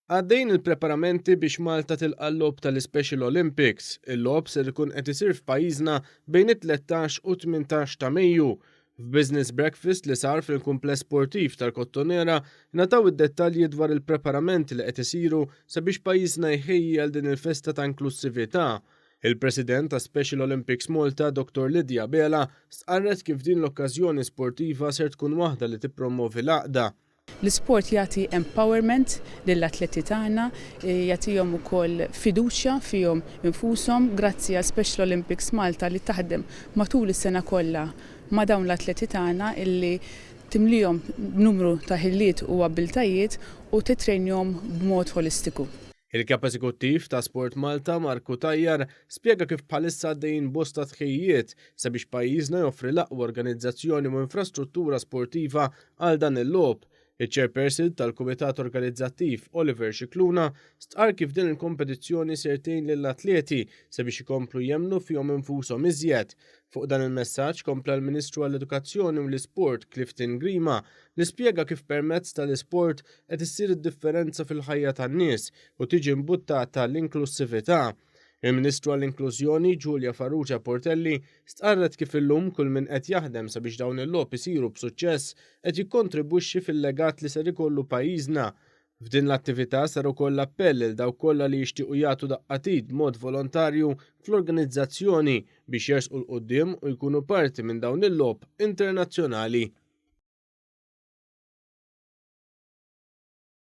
Għaddejjin il-preparamenti biex Malta tilqa' l-logħob tal-Ispecial Olympics. Il-logħob ser ikun qed isir f'pajjiżna bejn it-13 u 18 ta' Mejju. F'business breakfast li sar fil-kumpless sportiv tal-Kottonera ngħataw id-dettalji dwar il-preparamenti li qed isiru sabiex pajjiżna jħejji għal din il-festa ta' inklussività. Il-President ta' Special Olympics Malta, Dottor Lydia Abela, stqarret kif din l-okkażjoni sportiva ser tkun waħda li tippromwovi l-għaqda. L-isport jagħti empowerment lill-atleti tagħna, jagħtihom ukoll fiduċja fihom infushom grazzi għal Special Olympics Malta li taħdem matul is-sena kollha ma' dawn l-atleti tagħna illi timlihom b'numru ta' ħiliet u abbiltajiet u tittrejnjhom b'mod ħolistiku. Il-Kap Eżekuttiv ta' Sport Malta, Mark Cutajar, spjega kif bħalissa għaddejjin bosta tħejjijiet sabiex pajjiżna joffri l-aqwa organizzazzjoni u infrastruttura sportiva għal dan il-logħob. Iċ-Chairperson tal-Kumitat Organizzattiv, Oliver Scicluna, stqarr kif din il-kompetizzjoni ser tgħin lill-atleti sabiex ikomplu jemmnu fihom infushom iżjed. Fuq dan il-messaġġ kompla l-Ministru għall-Edukazzjoni u l-Isport Clifton Grima li spjega kif permezz tal-isport qed issir id-differenza fil-ħajja tan-nies u tiġi mbuttata l-inklussività. Il-Ministru għall-Inklużjoni Julia Farrugia Portelli stqarret kif illum kull min qed jaħdem sabiex dawn il-logħob isiru b'suċċess qed jikkontribwixxi fil-legat li ser ikollu pajjiżna. F'din l-attività sar ukoll appell lil dawk kollha li jixtiequ jagħtu daqqa t'id b'mod volontarju fl-organizzazzjoni biex jersqu 'l quddiem u jkunu parti minn dawn il-logħob internazzjonali.